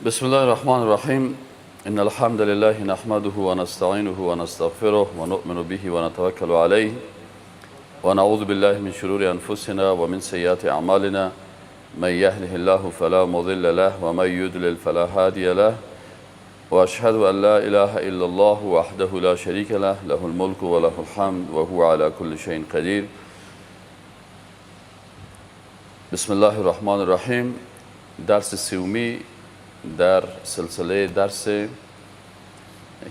بسم الله الرحمن الرحیم. ان الحمد لله نحمده ونستعینه ونستغفره ونؤمن به ونتوکل علیه ونعوذ بالله من شرور انفسنا ومن سیئات اعمالنا. من يهده الله فلا مضل له ومن يضلل فلا هادي له. واشهد ان لا اله الا الله وحده لا شريك له، له الملك وله الحمد وهو على كل شيء قدير. بسم الله الرحمن الرحیم. درس سومی در سلسله درس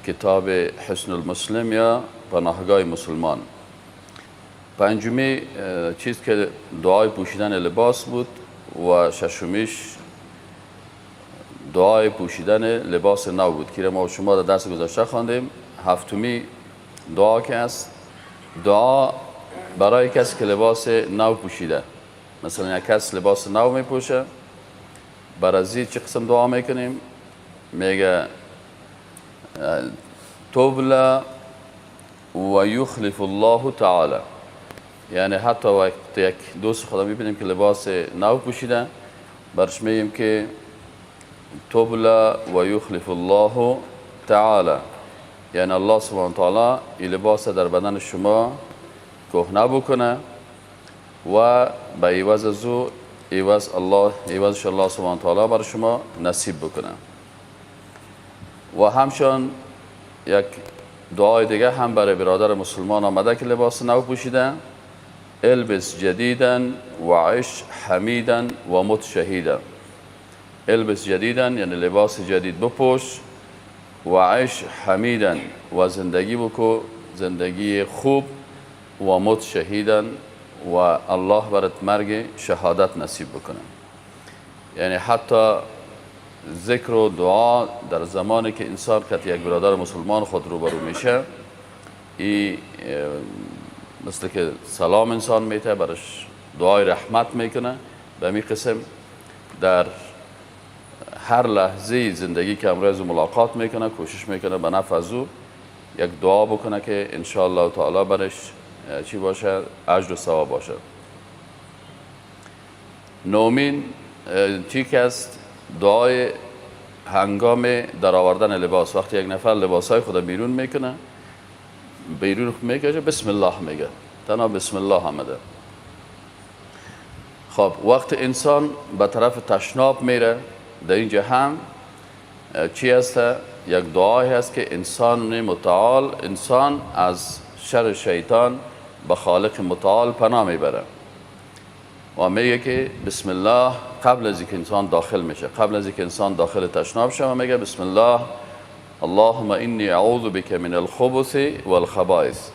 کتاب حصن المسلم یا پناهگاه مسلمان. پنجمی چیز که دعای پوشیدن لباس بود و ششمیش دعای پوشیدن لباس نو بود که ما شما در درس گذشته خواندیم. هفتمی دعا که است، دعا برای کسی که لباس نو پوشیده. مثلا یک کس لباس نو میپوشه، برازی چه قسم دعا میکنیم؟ میگه تبلى و یخلف الله تعالی. یعنی حتی وقتی یک دوست خدا میبینیم که لباس نو پوشیده، برش میگیم که تبلى و یخلف الله تعالی، یعنی الله سبحانه تعالی این لباس در بدن شما کهنه بکنه و به عوض از او عوض الله عوضش الله سبحانه تعالی بر شما نصیب بکنه. و همچنان یک دعای دیگه هم برای برادر مسلمان آمده که لباس نو پوشیده: البس جدیدا و عش حمیدا و مت شهیدا. البس جدیدا یعنی لباس جدید بپوش، و عش حمیدا و زندگی بکو زندگی خوب، و مت شهیدا و الله برات مرگ شهادت نصیب بکنه. یعنی حتی ذکر و دعا در زمانی که انسان که یک برادر مسلمان خود روبرو میشه، ای مثل که سلام انسان میته، برش دعای رحمت میکنه. به می قسم در هر لحظه زندگی که امروز ملاقات میکنه، کوشش میکنه به نفع از او یک دعا بکنه که انشاءالله تعالی برش چی باشه؟ اجر و ثواب باشه. نهمین چی که است؟ دعای هنگام در آوردن لباس. وقتی یک نفر لباسهای خود بیرون میکنه، بیرون میکشه، بسم الله میگه، تنها بسم الله آمده. خب وقت انسان به طرف تشناب میره، در اینجا هم چی هست؟ یک دعایی هست که انسان متعال، انسان از شر شیطان به خالق متعال پناه میبره و میگه که بسم الله. قبل از اینکه انسان داخل میشه، قبل از اینکه انسان داخل تشناب شه، میگه بسم الله اللهم انی اعوذ بک من الخبث والخبائث.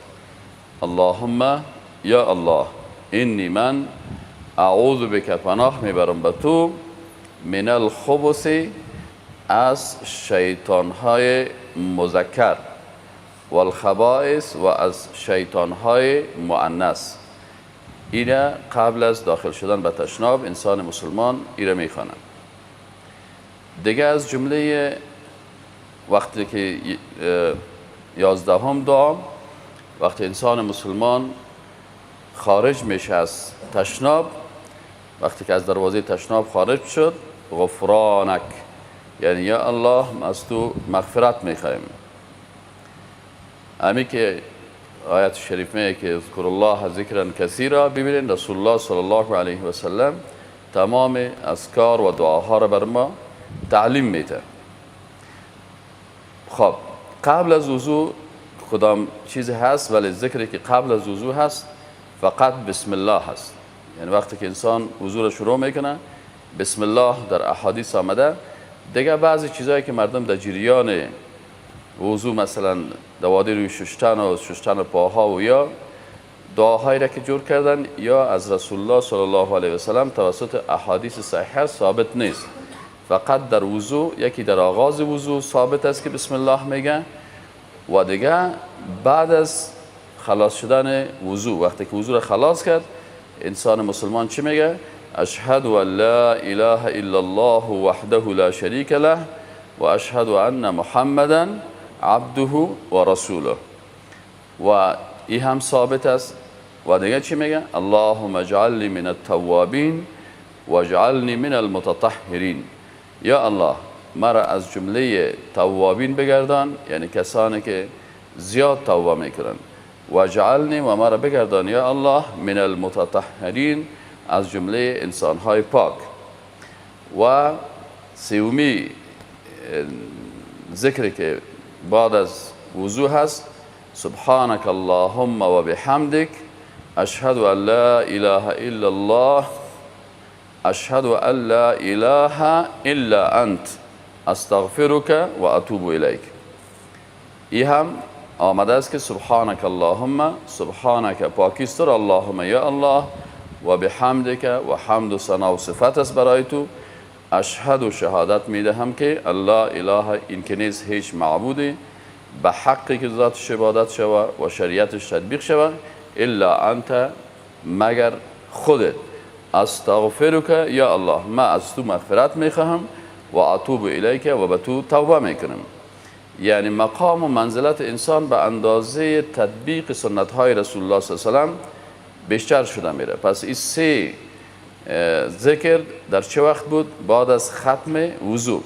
اللهم یا الله، انی من، اعوذ بک پناه میبرم به تو، من الخبث از شیطانهای مذکر، والخبائث و از شیطانهای مؤنث. ایره قبل از داخل شدن به تشناب انسان مسلمان ایره میخوانه. دیگه از جمله وقتی که 11م دعا، وقتی انسان مسلمان خارج میشه از تشناب، وقتی که از دروازه تشناب خارج شد، غفرانک، یعنی یا الله از تو مغفرت میخوایم. همی که آیت شریف میگه که اذکر الله ذکرا کثیرا، ببینید رسول الله صلی الله علیه و سلم تمام اذکار و دعاها را بر ما تعلیم میده. خب قبل از وضو کدام چیزی هست؟ ولی ذکری که قبل از وضو هست فقط بسم الله هست. یعنی وقتی که انسان وضو را شروع میکنه، بسم الله در احادیث آمده. دیگه بعضی چیزایی که مردم در جریان وضو، مثلا دوادی روی ششتن و ششتن پاها و یا دعاهایی را که جور کردن، یا از رسول الله صلی الله علیه و سلم توسط احادیث صحیحه ثابت نیست. فقط در وضو یکی در آغاز وضو ثابت است که بسم الله میگه و دیگه بعد از خلاص شدن وضو، وقتی که وضو را خلاص کرد، انسان مسلمان چی میگه؟ اشهد ان لا اله الا الله وحده لا شریک له و اشهد ان محمدا عبده و رسوله. و این هم ثابت است. و دیگه چی میگه؟ اللهم اجعلنی من التوابین واجعلنی من المتطهرین. یا الله مرا از جمله توابین بگردان، یعنی کسانی که زیاد توبه میکنن. واجعلنی و مرا بگردان یا الله من المتطهرین، از جمله انسانهای پاک. و سومی ذکری که بعد از وضو هست، سبحانك اللهم و بحمدک اشهد ان لا اله الا الله اشهد ان لا اله الا انت استغفرك و اتوب الیک. ای هم آمده است که سبحانك اللهم، سبحانك پاکیست اللهم یا الله، و بحمدک و حمد و ثنا و صفت است برای تو، اشهد و شهادت میدهم که الله اله، این که نیست هیچ معبودی به حقی که ذاتش عبادت شوه و شریعتش تطبیق شوه، الا انت مگر خودت، استغفرک یا الله، ما از تو مغفرت میخواهم و اتوب الیک و به تو توبه میکنم. یعنی مقام و منزلت انسان به اندازه تطبیق سنت های رسول الله صلی الله علیه و سلم بیشتر شده میره. پس این سه ذکر در چه وقت بود؟ بعد از ختم وضو.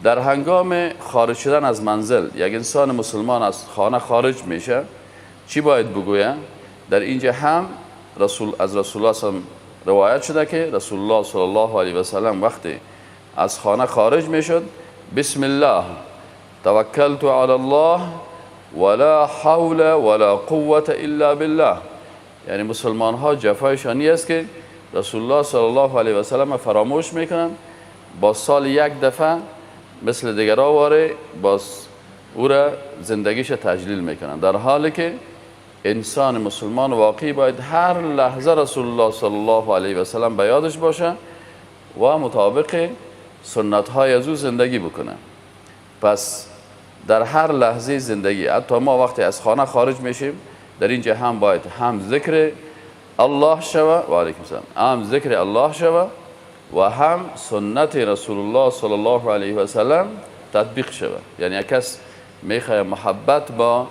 در هنگام خارج شدن از منزل، یک انسان مسلمان از خانه خارج میشه، چی باید بگویه؟ در اینجا هم از رسول الله صلی روایت شده که رسول الله صلی الله علیه و سلم وقتی از خانه خارج میشد، بسم الله توکلت علی الله ولا حول ولا قوة الا بالله. یعنی مسلمان ها جفایشان است که رسول الله صلی الله علیه و سلم فراموش میکنن، با سال یک دفعه مثل دیگرا واره باز او را زندگیش تجلیل میکنن، در حالی که انسان مسلمان واقعی باید هر لحظه رسول الله صلی الله علیه و سلم به یادش باشه و مطابق سنت های از او زندگی بکنه. پس در هر لحظه زندگی، حتی ما وقتی از خانه خارج میشیم، در اینجا هم باید هم ذکر الله شوه و علیکم السلام، هم ذکر الله شوه و هم سنت رسول الله صلی الله علیه و سلم تطبیق شوه. یعنی یک کس میخواه محبت با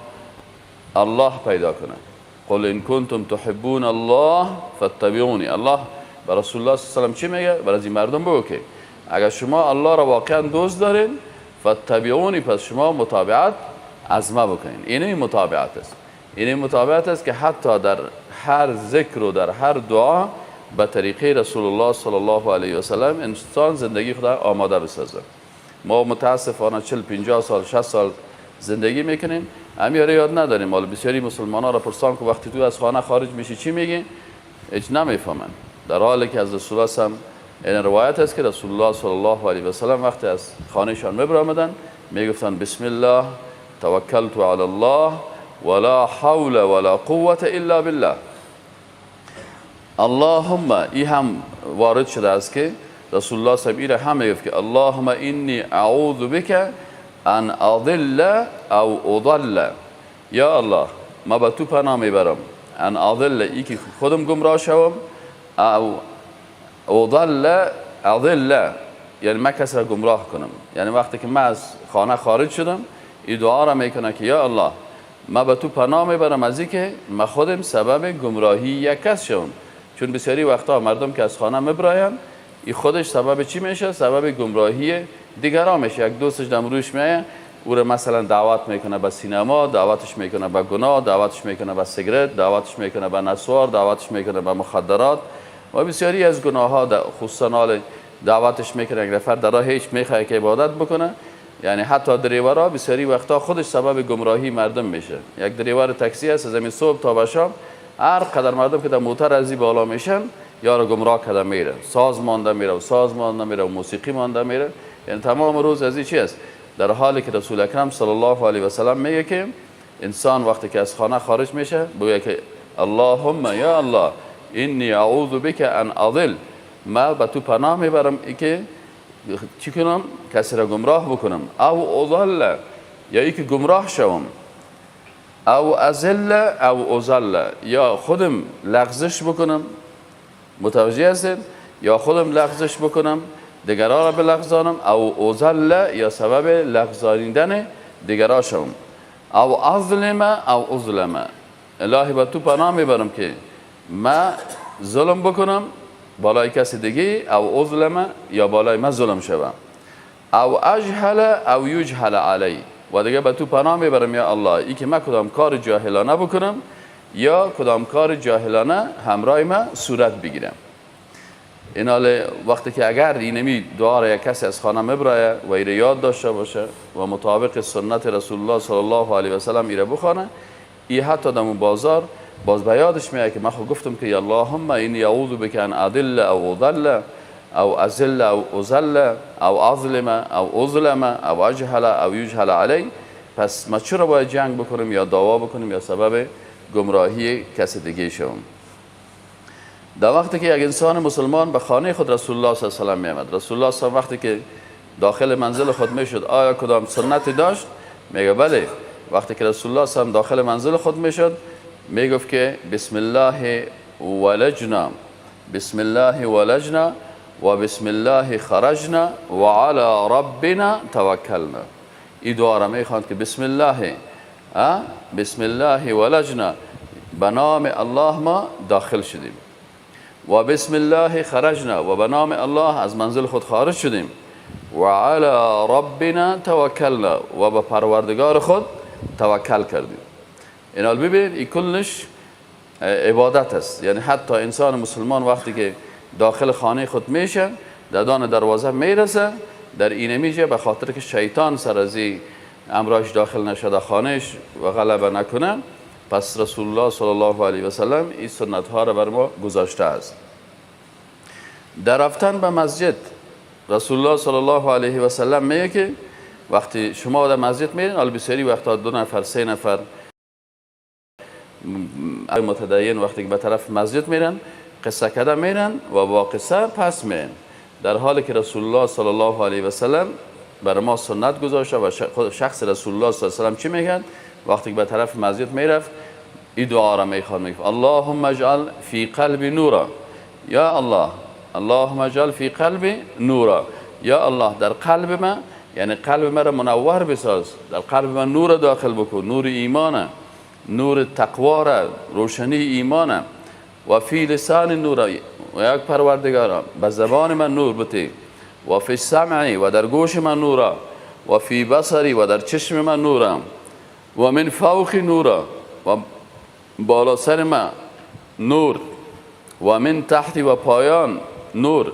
الله پیدا کنه، قل ان کنتم تحبون الله فاتبعونی. الله به رسول الله صلی الله علیه و سلم چی میگه؟ برای این مردم بگو که اگر شما الله را واقعا دوست دارین، فاتبعونی، پس شما متابعت از ما بکنین. اینه متابعت است، اینه متابعت است که حتی در هر ذکر و در هر دعا به طریقه رسول الله صلی الله علیه و سلم انسان زندگی خود آماده بسازه. ما متاسفانه 40 50 سال 60 سال زندگی میکنیم، امیاره یاد نداریم. حالا بسیاری مسلمان ها را پرسان که وقتی تو از خانه خارج میشی چی میگی؟ هیچ نمیفهمن. در حالی که از رسول الله هم این روایت است که رسول الله صلی الله علیه و سلم وقتی از خانهشان میبرآمدن میگفتن بسم الله توکلت علی الله ولا حول ولا قوة الا بالله. اللهم، ای هم وارد شده است که رسول الله صلی الله علیه و هم میگفت که اللهم انی اعوذ بک ان اضل او اضل. یا الله ما به تو پناه میبرم، ان اضل ای که خودم گمراه شوم، او اضل اضل یعنی من کسی را گمراه کنم. یعنی وقتی که من از خانه خارج شدم این دعا را میکنه که یا الله ما به تو پناه میبرم از اینکه من خودم سبب گمراهی یک کس شوم. چون بسیاری وقتا مردم که از خانه میبراین این خودش سبب چی میشه؟ سبب گمراهی دیگران میشه. یک دوستش دم روش میایه، او را مثلا دعوت میکنه به سینما، دعوتش میکنه به گناه، دعوتش میکنه به سیگرت، دعوتش میکنه به نسوار، دعوتش میکنه به مخدرات و بسیاری از گناه ها، خصوصا حال دعوتش میکنه یک نفر در راه هیچ میخواد که عبادت بکنه. یعنی حتی دریورا بسیاری وقتا خودش سبب گمراهی مردم میشه. یک دریور تاکسی است، از همین صبح تا به شام هر قدر مردم که در موتر ازی بالا میشن یا رو گمراه کرده میره، ساز مانده میره و ساز مانده میره و موسیقی مانده میره، یعنی تمام روز از چی است. در حالی که رسول اکرم صلی الله علیه و سلم میگه که انسان وقتی که از خانه خارج میشه بگه که اللهم یا الله انی اعوذ بک ان اضل، ما به تو پناه میبرم ای که چی کنم؟ کسی را گمراه بکنم، او اضل یا ای که گمراه شوم، او ازل او ازل یا خودم لغزش بکنم. متوجه هستید؟ یا خودم لغزش بکنم دیگران را بلغزانم، او ازل یا سبب لغزانیدن دیگران شوم، او اظلم او اظلم، الهی به تو پناه میبرم که ما ظلم بکنم بالای کسی دیگه، او اظلم یا بالای ما ظلم شوم، او اجهل او یجهل علی. و دیگه به تو پناه میبرم یا الله ای که من کدام کار جاهلانه بکنم یا کدام کار جاهلانه همراه من صورت بگیرم. این حال وقتی که اگر اینمی دعا را یک کسی از خانه مبرایه و ایره یاد داشته باشه و مطابق سنت رسول الله صلی الله علیه و سلم ایره بخوانه، ای حتی در بازار باز به یادش میاد که من خود گفتم که اللهم اینی اعوذ بک ان اضل او اضل او ازل او ازل او اظلم او اظلم او اجهل او یجهل علی. پس ما چرا باید جنگ بکنم یا دعوا بکنم یا سبب گمراهی کس دیگه شوم؟ در وقتی که یک انسان مسلمان به خانه خود رسول الله صلی الله علیه و سلم میامد، رسول الله صلی الله علیه و وقتی که داخل منزل خود میشد آیا کدام سنتی داشت؟ میگه بله. وقتی که رسول الله صلی الله علیه و داخل منزل خود میشد میگفت که بسم الله ولجنا، بسم الله ولجنا و بسم الله خرجنا و علی ربنا توکلنا. این دعا را میخواند که بسم الله، بسم الله ولجنا، به نام الله ما داخل شدیم، و بسم الله خرجنا، و به نام الله از منزل خود خارج شدیم، و علی ربنا توکلنا، و به پروردگار خود توکل کردیم. این حال ببینید این کلش عبادت است. یعنی حتی انسان مسلمان وقتی که داخل خانه خود میشه، در دان دروازه میرسه، در اینه میشه به خاطر که شیطان سر از این امراش داخل نشده خانهش و غلبه نکنه. پس رسول الله صلی الله علیه و سلم این سنت ها را بر ما گذاشته است. در رفتن به مسجد رسول الله صلی الله علیه و سلم میگه که وقتی شما در مسجد میرین، حالا بسیاری وقتا 2 نفر 3 نفر متدین وقتی که به طرف مسجد میرن قصه کده میرن و با قصه پس میرن، در حالی که رسول الله صلی الله علیه و سلم بر ما سنت گذاشته و شخص رسول الله صلی الله علیه و سلم چی میگن؟ وقتی که به طرف مسجد میرفت این دعا را میخواد، میگفت اللهم اجعل فی قلبی نورا، یا الله اللهم اجعل فی قلبی نورا، یا الله در قلب من، یعنی قلب من را منور بساز، در قلب من نور داخل بکن، نور ایمانه، نور تقوا را، روشنی ایمانه، و فی لسان نورا، و یک پروردگارا به زبان من نور بتی، و فی سمعی، و در گوش من نورا، و فی بصری، و در چشم من نورا، و من فوق نورا، و بالا سر من نور، و من تحتی، و پایان نور،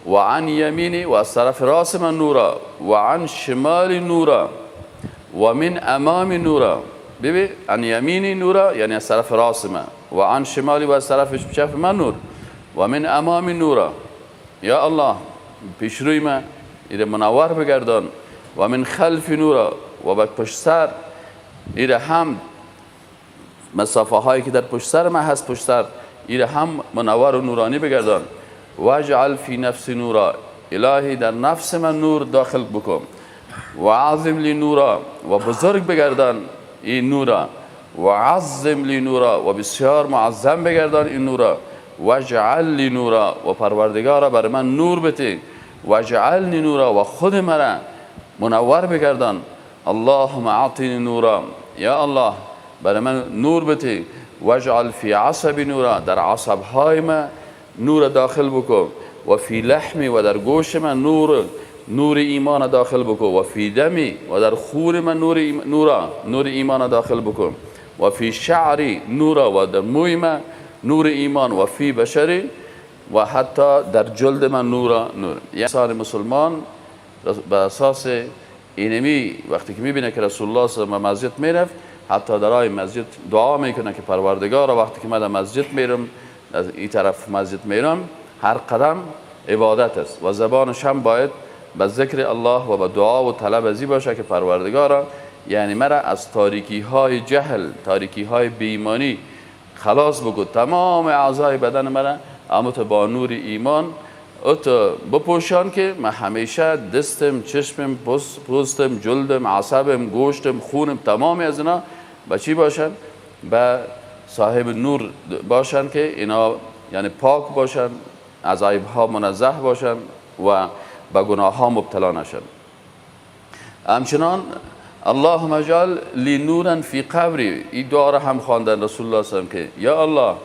و عن یمینی، و از طرف راست من نورا، و عن شمال نورا، و من امام نورا. ببین عن یمینی نورا یعنی از طرف راست من، و عن شمالی، و از طرف چپ من نور، و من امام نورا، یا الله پیش روی من ایره منور بگردان، و من خلف نورا، و به پشت سر ایره هم مسافه هایی که در پشت سر من هست، پشت سر ایره هم منور و نورانی بگردان، واجعل فی نفس نورا، الهی در نفس من نور داخل بکن، و عظم لی نورا، و بزرگ بگردان این نورا، و عظم لی نورا، و بسیار معظم بگردان این نورا، واجعل لی نورا، و پروردگارا بر من نور بده، واجعلنی نورا، و خود مرا منور بگردان، اللهم اعطنی نورا، یا الله بر من نور بده، واجعل فی عصبی نورا، در عصبهای من نور داخل بکن، و فی لحمی، و در گوش من نور، نور ایمان داخل بکن، و فی دمی، و در خون من نور نورا، نور ایمان داخل بکن، و فی شعری نورا، و در موی من نور ایمان، و فی بشری، و حتی در جلد من نورا، نور. یعنی انسان مسلمان به اساس اینمی وقتی که میبینه که رسول الله صلی الله علیه و مسجد میرفت، حتی در راه مسجد دعا میکنه که پروردگارا وقتی که من در مسجد میرم، از این طرف مسجد میرم، هر قدم عبادت است و زبانش هم باید به ذکر الله و به دعا و طلب ازی باشه که پروردگارا یعنی مرا از تاریکی های جهل، تاریکی های بی‌ایمانی خلاص بگو، تمام اعضای بدن مرا اما تو با نور ایمان اتو بپوشان که من همیشه دستم، چشمم، پوستم، جلدم، عصبم، گوشتم، خونم، تمام از اینا به چی باشن؟ به صاحب نور باشن که اینا یعنی پاک باشن، از عیب ها منزه باشن و به گناه ها مبتلا نشن. همچنان اللهم اجعل لی نورا فی قبری، این دعا را هم خواندن رسول الله صلی الله علیه و که یا الله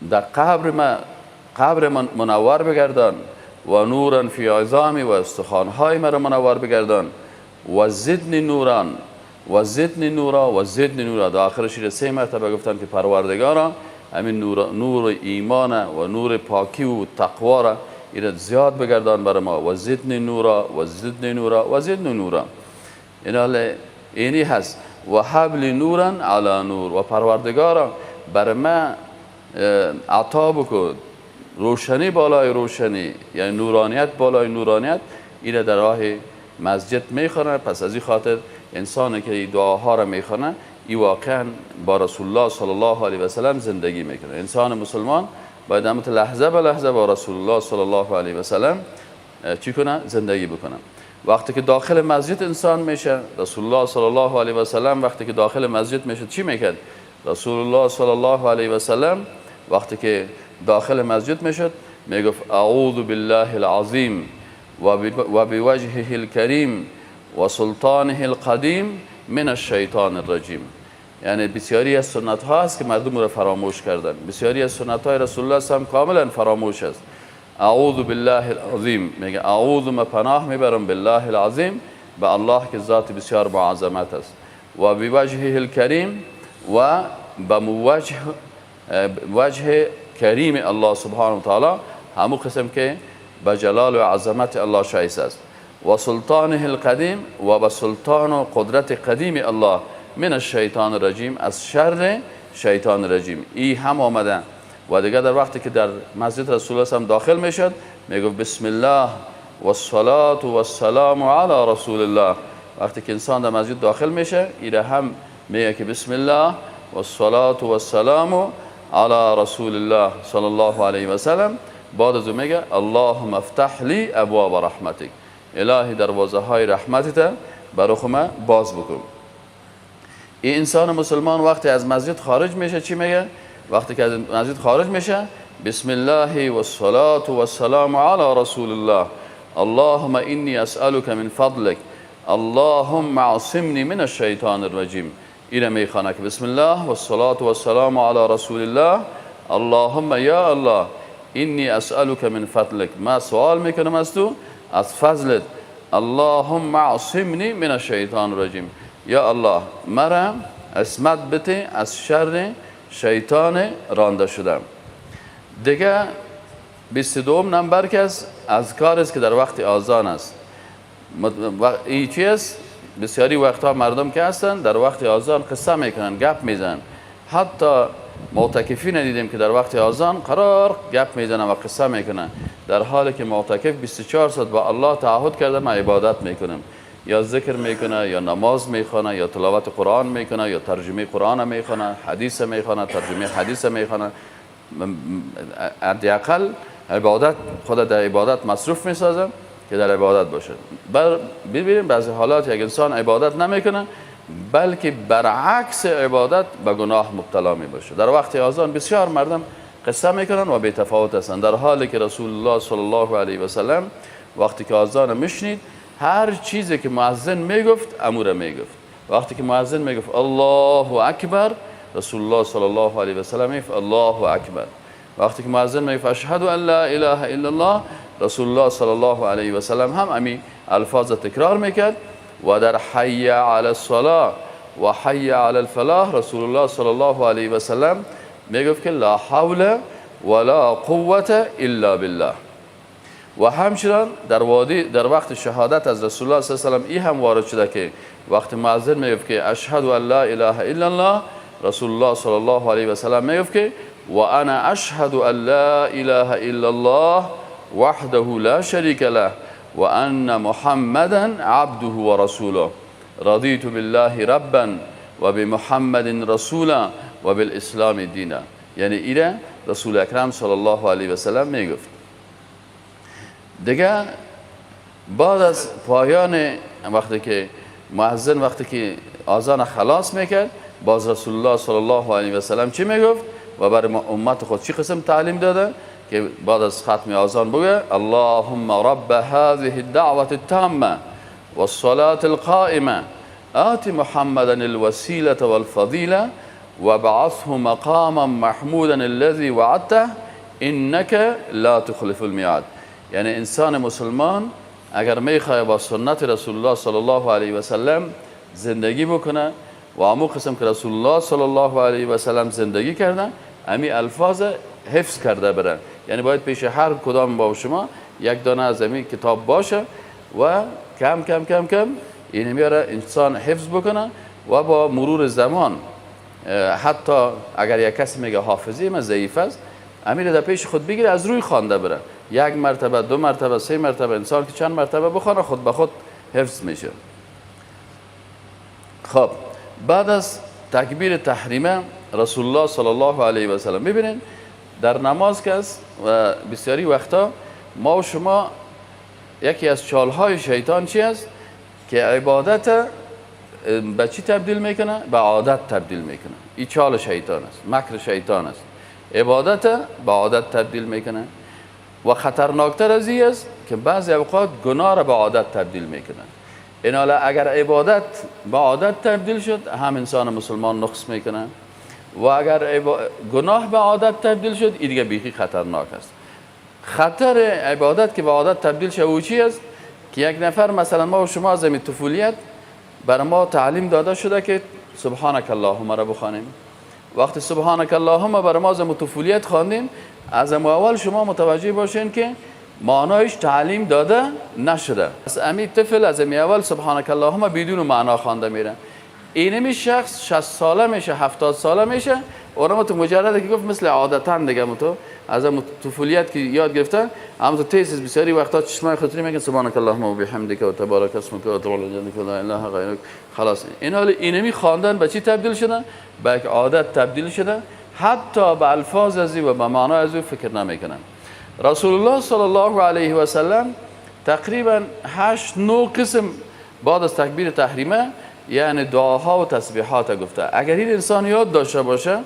در قبر من، قبر من منور بگردان، و نورا فی عظامی، و استخوانهای مرا منور بگردان، و زدنی نوران و زدنی نورا و زدنی نورا. در آخرش سه مرتبه گفتن که پروردگارا همین نور ایمان و نور پاکی و تقوا را ایره زیاد بگردان بر ما، و زدنی نورا و زدنی نورا و زدنی نورا. این اینی هست. و حبل نورا علی نور، و پروردگارا بر ما عطا بکن روشنی بالای روشنی، یعنی نورانیت بالای نورانیت. ایره در راه مسجد میخوانه. پس از این خاطر انسانی که این دعاها را میخوانه ای واقعا با رسول الله صلی الله علیه و سلم زندگی میکنه. انسان مسلمان باید همت لحظه به لحظه با رسول الله صلی الله علیه و سلم چی کنه؟ زندگی بکنه. وقتی که داخل مسجد انسان میشه، رسول الله صلی الله علیه و سلم وقتی که داخل مسجد میشه چی میکرد؟ رسول الله صلی الله علیه و سلم وقتی که داخل مسجد میشد میگفت اعوذ بالله العظیم و بوجهه الکریم و سلطانه القدیم من الشیطان الرجیم. یعنی بسیاری از سنت ها هست که مردم را فراموش کردن. بسیاری از سنت های رسول الله هم کاملا فراموش است. اعوذ بالله العظیم، میگه اعوذ، ما پناه میبرم، بالله العظیم، به الله که ذات بسیار با عظمت است، و بوجهه الکریم، و به وجه کریم الله سبحانه و تعالی، همو قسم که به جلال و عظمت الله شایسته است، و سلطانه القدیم، و به سلطان و قدرت قدیم الله، من الشیطان الرجیم، از شر شیطان رجیم. ای هم آمده. و دیگه در وقتی که در مسجد رسول الله هم داخل میشد میگفت بسم الله و الصلاة و السلام علی رسول الله. وقتی که انسان در مسجد داخل میشه ایره هم میگه که بسم الله و الصلاة و السلام علی رسول الله صلی الله علیه و سلم. بعد از او میگه اللهم افتح لی ابواب رحمتک، الهی دروازه های رحمتت برای خودم باز بکن. این انسان مسلمان وقتی از مسجد خارج میشه چی میگه؟ وقتی که از مسجد خارج میشه بسم الله و الصلاة و السلام علی رسول الله اللهم انی اسألک من فضلک اللهم عصمنی من الشیطان الرجیم. اینه میخوانه که بسم الله و الصلاة و السلام علی رسول الله اللهم یا الله انی اسألک من فضلک، ما سوال میکنم از تو از فضلت، اللهم عصمنی من الشیطان الرجیم، یا الله مرا عصمت بده از شر شیطان رانده شدم. دیگه 22 نمبر که است اذکار است که در وقت آذان است. این چی است؟ بسیاری وقتها مردم که هستند در وقت آذان قصه میکنن، گپ میزنن. حتی معتکفین دیدیم که در وقت آذان قرار گپ میزنن و قصه میکنن، در حالی که معتکف 24 ساعت با الله تعهد کرده من عبادت میکنم، یا ذکر میکنه، یا نماز میخونه، یا تلاوت قرآن میکنه، یا ترجمه قرآن میخونه، حدیث میخونه، ترجمه حدیث میخونه. حداقل عبادت خود در عبادت مصروف میسازه که در عبادت باشه. ببینیم بعضی حالات یک انسان عبادت نمیکنه بلکه برعکس عبادت به گناه مبتلا می باشه. در وقت آذان بسیار مردم قصه میکنن و بی تفاوت هستند، در حالی که رسول الله صلی الله علیه و سلم وقتی که آذان میشنید هر چیزی که مؤذن میگفت امور میگفت. وقتی که مؤذن میگفت الله اکبر، رسول الله صلی الله علیه و سلم میگفت الله اکبر. وقتی که مؤذن میگفت اشهد ان لا اله الا الله، رسول الله صلی الله علیه و سلم هم امی الفاظ تکرار میکرد. و در حی علی الصلاة و حی علی الفلاح رسول الله صلی الله علیه و سلم میگفت که لا حول ولا قوة الا بالله. و همچنان در وادی در وقت شهادت از رسول الله صلی الله علیه و سلم ای هم وارد شده که وقتی مؤذن میگفت که اشهد ان لا اله الا الله، رسول الله صلی الله علیه و سلم میگفت که و انا اشهد ان لا اله الا الله وحده لا شریک له و ان محمدا عبده و رسوله رضیت بالله ربا و بمحمد رسولا و بالاسلام دینا. یعنی ایره رسول اکرم صلی الله علیه و سلم میگفت. دیگه بعد از پایان وقتی که مؤذن وقتی که آذان خلاص میکرد، باز رسول الله صلی الله علیه و سلم چی میگفت و برای امت خود چی قسم تعلیم داده که بعد از ختم آذان بگه اللهم رب هذه الدعوة التامة والصلاة القائمة آت محمدا الوسيلة والفضيلة وابعثه مقاما محمودا الذي وعدته انك لا تخلف الميعاد. یعنی انسان مسلمان اگر میخواه با سنت رسول الله صلی الله علیه و سلم زندگی بکنه و امو قسم که رسول الله صلی الله علیه و سلم زندگی کردن، امی الفاظ حفظ کرده بره. یعنی باید پیش هر کدام با شما یک دانه از امی کتاب باشه و کم کم کم کم این میاره انسان حفظ بکنه و با مرور زمان، حتی اگر یک کسی میگه حافظه من ضعیف است، امیر در پیش خود بگیره، از روی خوانده بره، یک مرتبه، دو مرتبه، سه مرتبه، انسان که چند مرتبه بخوانه خود به خود حفظ میشه. خب بعد از تکبیر تحریمه رسول الله صلی الله علیه و سلم، ببینید در نماز که است و بسیاری وقتا ما و شما یکی از چالهای شیطان چی است؟ که عبادت به چی تبدیل میکنه؟ به عادت تبدیل میکنه. این چال شیطان است، مکر شیطان است. عبادت به عادت تبدیل میکنه و خطرناکتر از این است که بعضی اوقات گناه را به عادت تبدیل میکنه. این حالا اگر عبادت به عادت تبدیل شد، هم انسان مسلمان نقص میکنه و اگر گناه به عادت تبدیل شد، این دیگه بیخی خطرناک است. خطر عبادت که به عادت تبدیل شد او چی است؟ که یک نفر مثلا ما و شما از همین طفولیت بر ما تعلیم داده شده که سبحانک اللهم را بخوانیم. وقتی سبحانک اللهم بر ما از طفولیت خواندیم، از اول شما متوجه باشین که معنایش تعلیم داده نشده. از امی طفل از امی اول سبحانک اللهم بدون معنا خوانده میره. اینمی شخص 60 ساله میشه، 70 ساله میشه، اونم تو مجرد که گفت مثل عادتا دیگه تو از ام طفولیت که یاد گرفته، هم تو تیز بسیاری وقتا چشمای خاطری میگن سبحانک اللهم و بحمدک و تبارک اسمک و تعالی جدک و لا اله غیرک. خلاص این حال اینمی خواندن به چی تبدیل شده؟ به یک عادت تبدیل شده، حتی به الفاظ ازی و به معنای ازی فکر نمیکنن. رسول الله صلی الله علیه و سلم تقریبا 8-9 قسم بعد از تکبیر تحریمه یعنی دعاها و تسبیحات گفته. اگر این انسان یاد داشته باشه،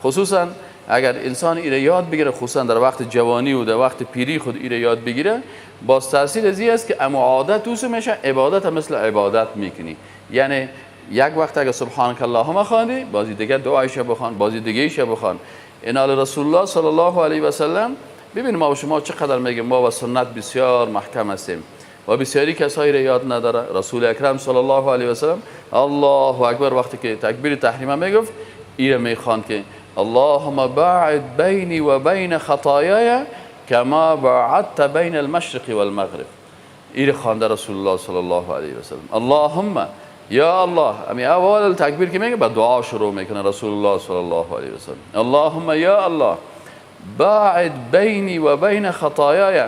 خصوصا اگر انسان ایره یاد بگیره، خصوصا در وقت جوانی و در وقت پیری خود ایره یاد بگیره، باز تاثیر ازی است که اما عادت اوسو میشه، عبادت مثل عبادت میکنی. یعنی یک وقت اگر سبحانک اللهم خواندی، بازی دیگه دعایش بخوان، بازی دیگه ایش بخوان. این حال رسول الله صلی الله علیه و سلم، ببین ما و شما چقدر میگیم ما و سنت بسیار محکم هستیم و بسیاری کسایی را یاد نداره. رسول اکرم صلی الله علیه و سلم الله اکبر وقتی که تکبیر تحریمه میگفت، ایره میخواند که اللهم باعد بینی و بین خطایای کما باعدت بین المشرق والمغرب. ایره خوانده رسول الله صلی الله علیه و سلم. اللهم یا الله، امی اول تکبیر که میگه با دعا شروع میکنه رسول الله صلی الله علیه و سلم. اللهم یا الله باعد بینی و بین خطایای،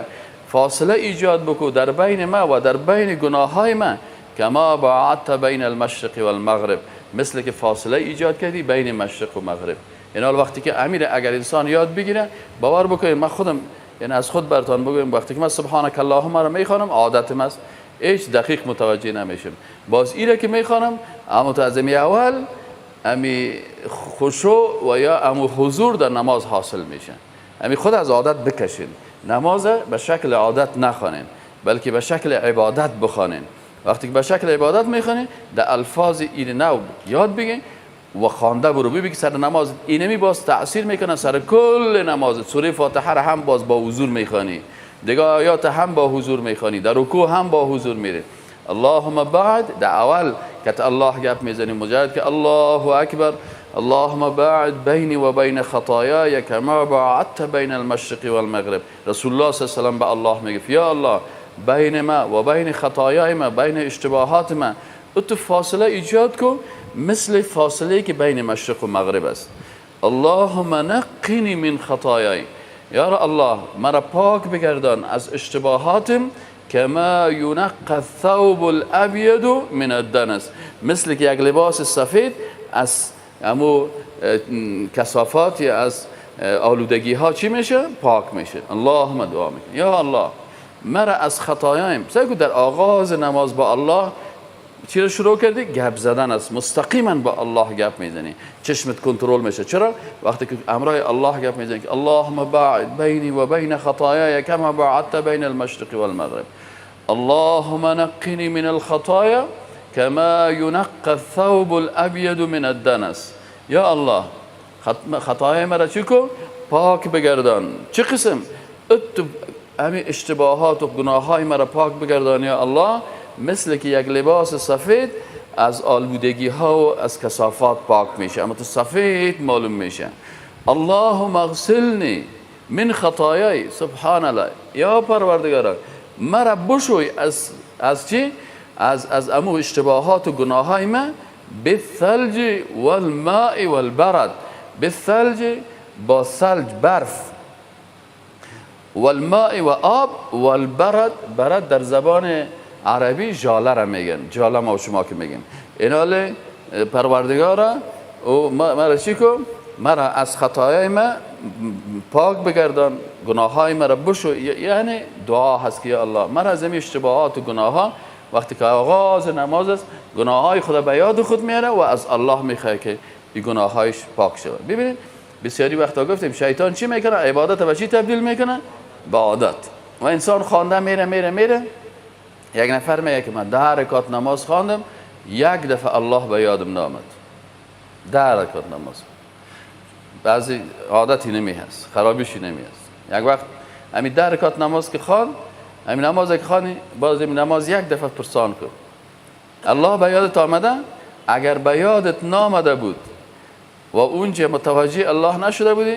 فاصله ایجاد بکو در بین ما و در بین گناههای ما، کما باعدت بین المشرق والمغرب، مثل که فاصله ایجاد کردی بین مشرق و مغرب. این حال وقتی که امیر اگر انسان یاد بگیره، باور بکنید من خودم یعنی از خود براتون بگویم، وقتی که من سبحانک اللهم را میخوانم عادتم است، هیچ دقیق متوجه نمیشم. باز ایره که میخوانم اما تو از امی اول امی خشوع و یا امو حضور در نماز حاصل میشه. امی خود از عادت بکشین، نماز به شکل عادت نخوانین بلکه به شکل عبادت بخوانین. وقتی که به شکل عبادت میخوانین در الفاظ این نو یاد بگین و خوانده برو، ببین که سر نماز اینمی باز تأثیر میکنه سر کل نماز. سوره فاتحه را هم باز با حضور میخوانی، دیگه آیات هم با حضور میخوانی، در رکوع هم با حضور میری. اللهم بعد در اول که الله گپ میزنی، مجرد که الله اکبر، اللهم باعد بینی و بین خطایای کما باعدت بین المشرق والمغرب. رسول الله صلی الله علیه و سلم به الله میگه یا الله بین ما و بین خطایای ما، بین اشتباهات ما تو فاصله ایجاد کن مثل فاصله که بین مشرق و مغرب است. اللهم نقنی من خطایای، یا الله مرا پاک بگردان از اشتباهاتم، کما ینقى الثوب الابید من الدنس، مثل که یک لباس سفید از امو کثافات یا از آلودگی ها چی میشه؟ پاک میشه. اللهم دعا میکنه یا الله مرا از خطایم. سعی کن در آغاز نماز با الله چی رو شروع کردی؟ گپ زدن است، مستقیما با الله گپ میزنی، چشمت کنترل میشه. چرا؟ وقتی که امرای الله گپ میزنی که اللهم باعد بینی و بین خطایای کما باعدت بین المشرق والمغرب، اللهم نقنی من الخطایا کما ینقى الثوب الابید من الدنس. یا الله خطای مرا چی کن؟ پاک بگردان. چه قسم؟ ات همین اشتباهات و گناههای مرا پاک بگردان یا الله، مثل که یک لباس سفید از آلودگی ها و از کثافات پاک میشه، اما تو سفید معلوم میشه. اللهم اغسلنی من خطایای، سبحان الله، یا پروردگارا مرا بشوی از چی؟ از امو اشتباهات و گناههای من، بالثلج والماء والبرد، بالثلج با ثلج برف، والماء و آب، والبرد، برد در زبان عربی جاله را میگن، جاله ما و شما که میگیم. ایناله پروردگارا او مرا چی کن؟ مرا از خطایای ما پاک بگردان، گناههای مرا بشو. یعنی دعا هست که یا الله مرا از این اشتباهات و گناهها، وقتی که آغاز نماز است گناههای خدا به یاد خود میاره و از الله میخواد که این گناههایش پاک شود. ببینید بسیاری وقتا گفتیم شیطان چی میکنه؟ عبادت به چی تبدیل میکنه؟ به عادت. و انسان خوانده میره میره میره، یک نفر میگه که من 10 رکعت نماز خواندم، یک دفعه الله به یادم نامد. 10 رکعت نماز بعضی عادتی نمی هست، خرابیشی نمی هست. یک وقت همین 10 رکعت نماز که خواند، همین نماز که خوانی، باز این نماز یک دفعه پرسان کن الله به یادت آمده؟ اگر به یادت نامده بود و اونجا متوجه الله نشده بودی،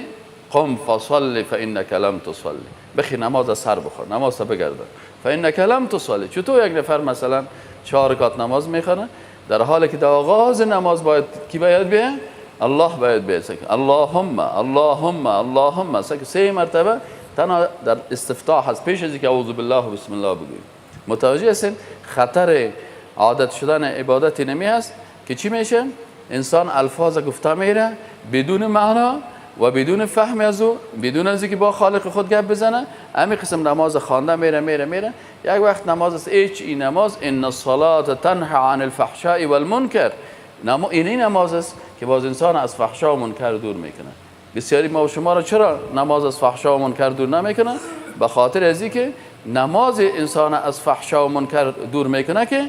قم فصلی فانک لم تصلی، بخی نماز سر بخور، نماز بگرده، فانک لم تصلی. چطور یک نفر مثلا 4 رکعت نماز میخونه، در حالی که در آغاز نماز باید کی باید بیه؟ الله باید بیه. اللهم اللهم اللهم، 3 مرتبه تنها در استفتاح هست، پیش از اینکه اعوذ بالله و بسم الله بگوییم. متوجه هستین خطر عادت شدن عبادت نمی هست که چی میشه؟ انسان الفاظ گفته میره بدون معنا و بدون فهم از او، بدون از اینکه با خالق خود گپ بزنه. همین قسم نماز خوانده میره میره میره. یک وقت نماز است، هیچ این نماز ان الصلاه تنهى عن الفحشاء والمنکر، این نماز است که باز انسان از فحشا و منکر دور میکنه. بسیاری ما و شما را چرا نماز از فحشا و منکر دور نمیکنه؟ به خاطر از اینکه نماز انسان از فحشا و منکر دور میکنه که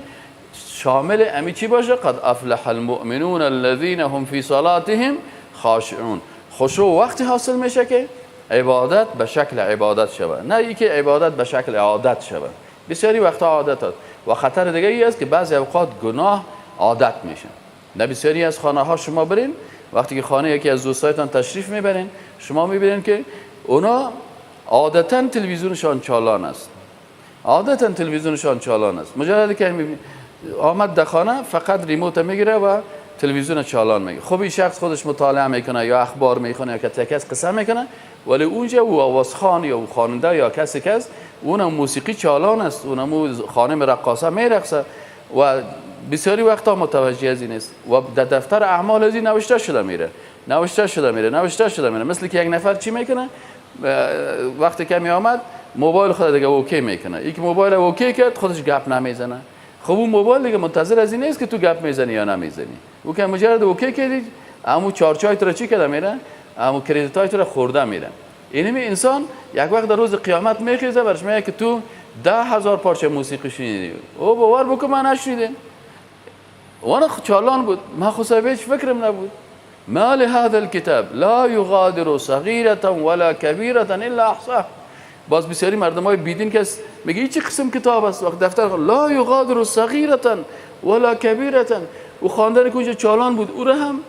شامل امی چی باشه؟ قد افلح المؤمنون الذين هم فی صلاتهم خاشعون. خشوع وقتی حاصل میشه که عبادت به شکل عبادت شود، نه اینکه عبادت به شکل عادت شود. بسیاری وقتا عادت هست و خطر دیگه ای است که بعضی اوقات گناه عادت میشه. در بسیاری از خانه ها شما برین، وقتی که خانه یکی از دوستایتان تشریف میبرین، شما میبینین که اونا عادتا تلویزیونشان چالان است، عادتا تلویزیونشان چالان است. مجرد که آمد در خانه فقط ریموت میگیره و تلویزیون چالان میگیره. خب این شخص خودش مطالعه میکنه یا اخبار میخونه یا کسی کس قصه میکنه، ولی اونجا او آوازخوان یا او خواننده یا کسی کس اونم موسیقی چالان است، اونم خانم رقاصه میرقصه و بسیاری وقتا متوجه از این است و در دفتر اعمال از این نوشته شده میره، نوشته شده میره، نوشته شده میره. مثل که یک نفر چی میکنه؟ وقتی که می آمد موبایل خود دیگه okay میکنه، یک موبایل okay کرد خودش گپ نمیزنه. خب اون موبایل دیگه منتظر از این نیست که تو گپ میزنی یا نمیزنی، او که مجرد okay کردی امو charge های تو رو چی کرده میره، امو credit های تو رو خورده میره. اینمی انسان یک وقت در روز قیامت میخیزه برش میگه که تو 10,000 پارچه موسیقی شنیدی، او باور بکن من نشنیدم، وانا چالان بود، من خو صاحب هیچ فکرم نبود. ما لهذا الكتاب لا يغادر صغيرة ولا كبيرة الا احصاها. باز بسیاری مردم های بیدین کس میگه چه قسم کتاب است، وقت دفتر لا یغادر صغیرة ولا کبیرة، او خواندن که اونجا چالان بود او را هم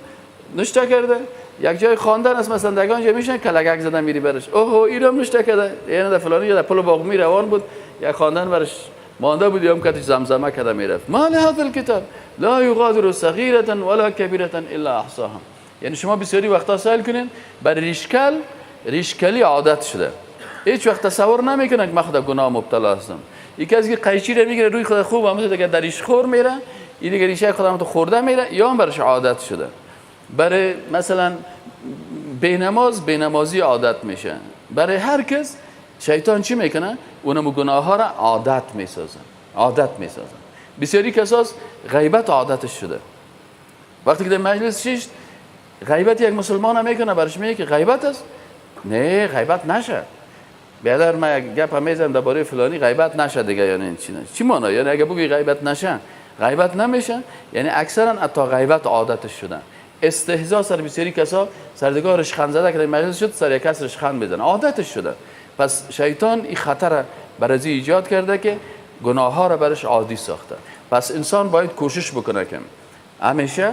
نشته کرده. یک جای خواندن است مثلا در آنجا میشن کلگک زدن میری برش، اوه این هم نشته کرده، یعنی در فلانی یا در پل باغ می روان بود یک خواندن برش مانده بود یا هم کتش زمزمه کرده میرفت. ما لهذا الكتاب لا یغادر صغیرة ولا کبیرة الا احصاها. یعنی شما بسیاری وقتا سوال کنین بر ریشکل، ریشکلی عادت شده، هیچ وقت تصور نمیکنه که من خود گناه مبتلا هستم. یکی از که قیچی رو میگیره روی خود خوب هم دیگه در ریش خور میره، این دیگه ریشه خودم تو خورده میره، یا هم برش عادت شده. برای مثلا بینماز، بینمازی عادت میشه. برای هر کس شیطان چی میکنه؟ اونم گناه ها را عادت میسازه، عادت میسازه. بسیاری کساس غیبت عادتش شده. وقتی که در مجلس شیشت غیبت یک مسلمان هم میکنه، برش میگه که غیبت است، نه غیبت نشه. بیادر من یک گپ هم میزنم درباره فلانی غیبت نشه دیگه، یعنی چی نشه؟ چی معنی؟ یعنی اگه بگی غیبت نشه غیبت نمیشه، یعنی اکثرا حتی غیبت عادتش شدن. استهزا سر بسیاری کسا سردگاه رشخند زده که در مجلس شد سر یک کس رشخند بزنه، عادتش شده. پس شیطان این خطر برای ایجاد کرده که گناه ها را برش عادی ساخته. پس انسان باید کوشش بکنه که همیشه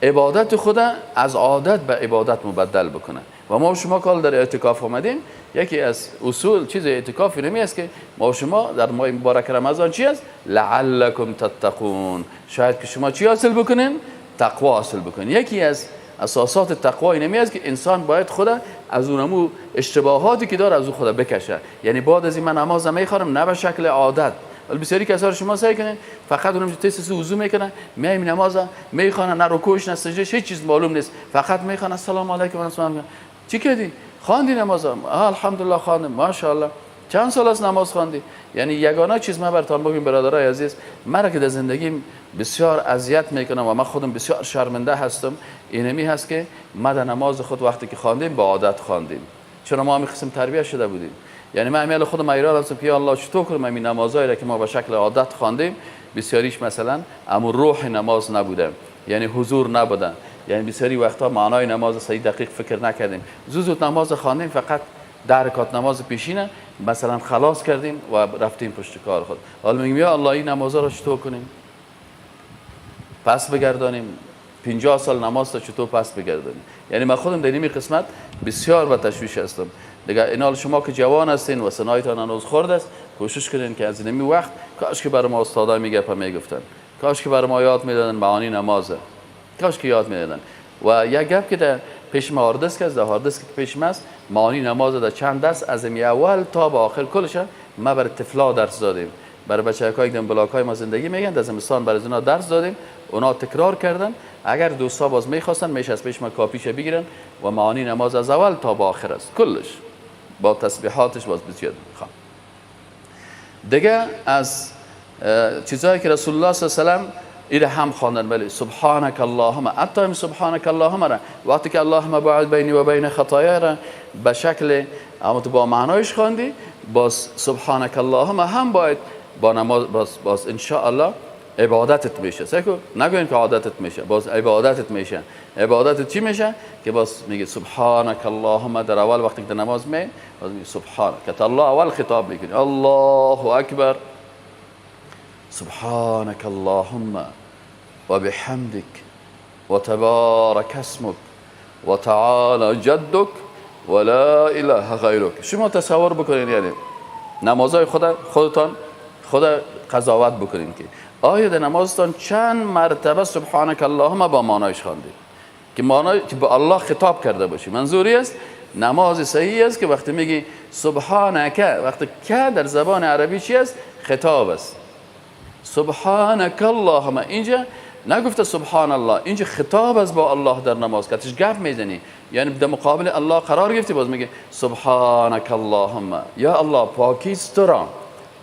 عبادت خود از عادت به عبادت مبدل بکنه. و ما و شما کال در اعتکاف آمدیم، یکی از اصول چیز اعتکاف اینمی است که ما و شما در ماه مبارک رمضان چی است؟ لعلکم تتقون، شاید که شما چی حاصل بکنین؟ تقوا حاصل بکنین. یکی از اساسات تقوا اینمی است که انسان باید خود از اونمو اشتباهاتی که داره از او خود بکشه. یعنی بعد از این من نماز میخوانم نه به شکل عادت، ولی بسیاری کسا رو شما سعی کنین فقط اونم تست وضو میکنن، میایم نماز میخوانن، نه رکوعش نه سجدهش، هیچ چیز معلوم نیست، فقط میخوان السلام علیکم و رحمت الله. چی کردی؟ خواندی نماز؟ الحمدلله خواندم، ماشاءالله. چند سال از نماز خواندی؟ یعنی یگانه چیز من براتون بگم برادرای عزیز، مرا که در زندگیم بسیار اذیت میکنم و من خودم بسیار شرمنده هستم، اینمی هست که ما در نماز خود وقتی که خواندیم با عادت خواندیم، چون ما هم قسم تربیت شده بودیم. یعنی من امیال خودم ایراد هستم که یا الله چطور کنم این نمازایی را که ما به شکل عادت خواندیم، بسیاریش مثلا امو روح نماز نبوده، یعنی حضور نبوده، یعنی بسیاری وقتا معنای نماز صحیح دقیق فکر نکردیم، زود زود نماز خواندیم، فقط 10 رکعت نماز پیشینه مثلا خلاص کردیم و رفتیم پشت کار خود. حالا میگیم یا الله این نمازا را چطور کنیم؟ پس بگردانیم 50 سال نماز تا چطور پس بگردانیم؟ یعنی من خودم در این قسمت بسیار با تشویش هستم. دیگه اینال شما که جوان هستین و سنایتان هنوز خرد است، کوشش کنین که از این وقت، کاش که برای ما استادا میگپ میگفتن، کاش که برای ما یاد میدادن معانی نمازه، کاش که یاد میدادن. و یک گپ که در پیش ما هاردسک است، در هاردسک که پیش ما است، معانی نماز در چند درس از این اول تا به آخر کلش ما برای طفلا درس دادیم، برای بچه‌های که در بلاک‌های ما زندگی میگن در زمستان برای اونا درس دادیم، اونا تکرار کردن. اگر دوستا باز میخواستن میشه از پیش ما کاپیش بگیرن و معانی نماز از اول تا به آخر است کلش با تسبیحاتش باز بسیار میخوام. دیگه از چیزایی که رسول الله صلی الله علیه و سلم ایره هم خواندن، بله سبحانک اللهم، حتی هم سبحانک اللهم را وقتی که اللهم باعد بینی و بین خطایا را به شکل اما تو با معنایش خواندی، باز سبحانک اللهم هم باید با نماز باز ان شاء الله عبادتت میشه. سعی کن نگوین که عادتت میشه، باز عبادتت میشه. عبادتت چی میشه؟ که باز میگه سبحانک اللهم در اول وقتی که در نماز می باز میگه سبحانک الله، اول خطاب میکنی الله اکبر، سبحانك اللهم وبحمدك وتبارك اسمك وتعالى جدك ولا اله غیرک. شما تصور بکنین، یعنی نمازهای خودتان خود قضاوت بکنین که آیا در نمازتان چند مرتبه سبحانك اللهم با معنایش خواندید که معنای که با الله خطاب کرده باشی. منظوری است نماز صحیح است که وقتی میگی سبحانك، وقتی که در زبان عربی چی است؟ خطاب است. سبحانك اللهم، اینجا نگفته سبحان الله، اینجا خطاب است با الله در نماز که تش گپ میزنی، یعنی در مقابل الله قرار گرفتی، باز میگه سبحانك اللهم، یا الله پاکیست تو را،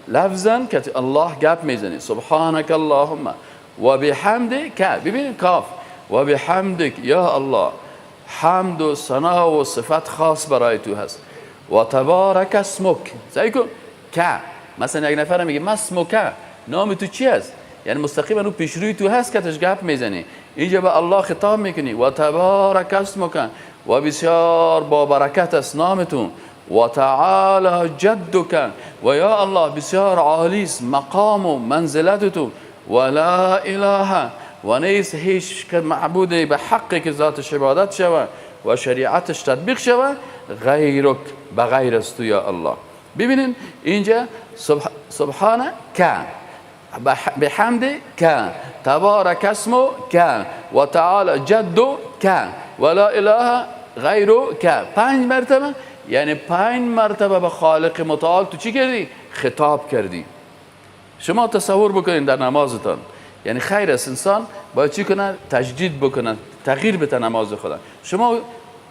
لفظا که الله گپ میزنی سبحانك اللهم و بحمدک، ببینید کاف و بحمدک، یا الله حمد و ثنا و صفت خاص برای تو هست، و تبارک اسمک. سعی کن که مثلا یک نفر میگه مسمک، نام تو چی است؟ یعنی مستقیما اون پیشروی تو هست که تش گپ میزنی، اینجا به الله خطاب میکنی و تبارک اسمک، و بسیار با برکت است نامتون، و تعالی جدک، و یا الله بسیار عالی است مقام و منزلت تو، و لا اله، و نیست هیچ معبود به حق که ذاتش عبادت شوه و شریعتش تطبیق شوه غیرک، به غیر از تو یا الله. ببینین اینجا سبحانه که بحمد که تبارک اسمه که و تعالی جدو که و لا اله غیرو که، 5 مرتبه، یعنی 5 مرتبه به خالق متعال تو چی کردی؟ خطاب کردی. شما تصور بکنین در نمازتان، یعنی خیر است انسان باید چی کنه؟ تجدید بکنه، تغییر بده نماز خدا. شما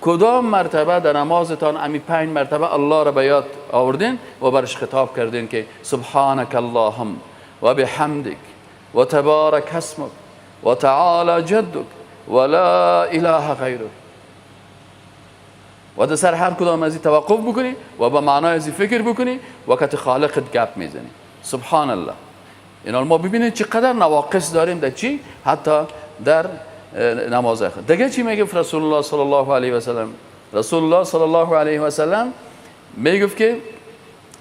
کدام مرتبه در نمازتان امی 5 مرتبه الله را به یاد آوردین و برش خطاب کردین که سبحانک اللهم و بحمدک و تبارک اسمک و تعالی جدک و لا اله غیرک، و در سر هر کدام از این توقف بکنی و به معنای از این فکر بکنی و کت خالقت گپ میزنی. سبحان الله. اینا ما ببینید چقدر نواقص داریم در چی؟ حتی در نماز خود. دیگه چی میگه رسول الله صلی الله علیه و سلم؟ رسول الله صلی الله علیه و سلم میگفت که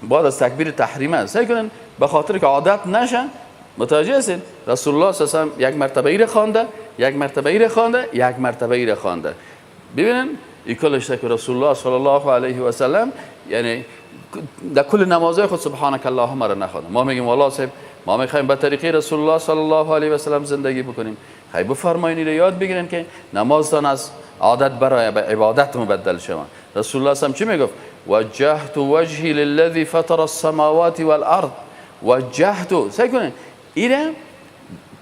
بعد از تکبیر تحریمه. سعی کنن به خاطر که عادت نشه. متوجه هستین؟ رسول الله صلی الله علیه و سلم یک مرتبه ایره خوانده، یک مرتبه ایره خوانده، یک مرتبه ایره خوانده. ببینن این کلش که رسول الله صلی الله علیه و سلم یعنی در کل نمازهای خود سبحانک اللهم را نخوانده. ما میگیم والله صاحب ما میخوایم به طریقه رسول الله صلی الله علیه و سلم زندگی بکنیم. خیلی بفرمایید یاد بگیرین که نمازتان از عادت برای به عبادت مبدل شود. رسول الله صلی الله علیه و سلم چی میگفت؟ وجهت وجهی للذی فطر السماوات والارض. وجهت، سعی کنین ایره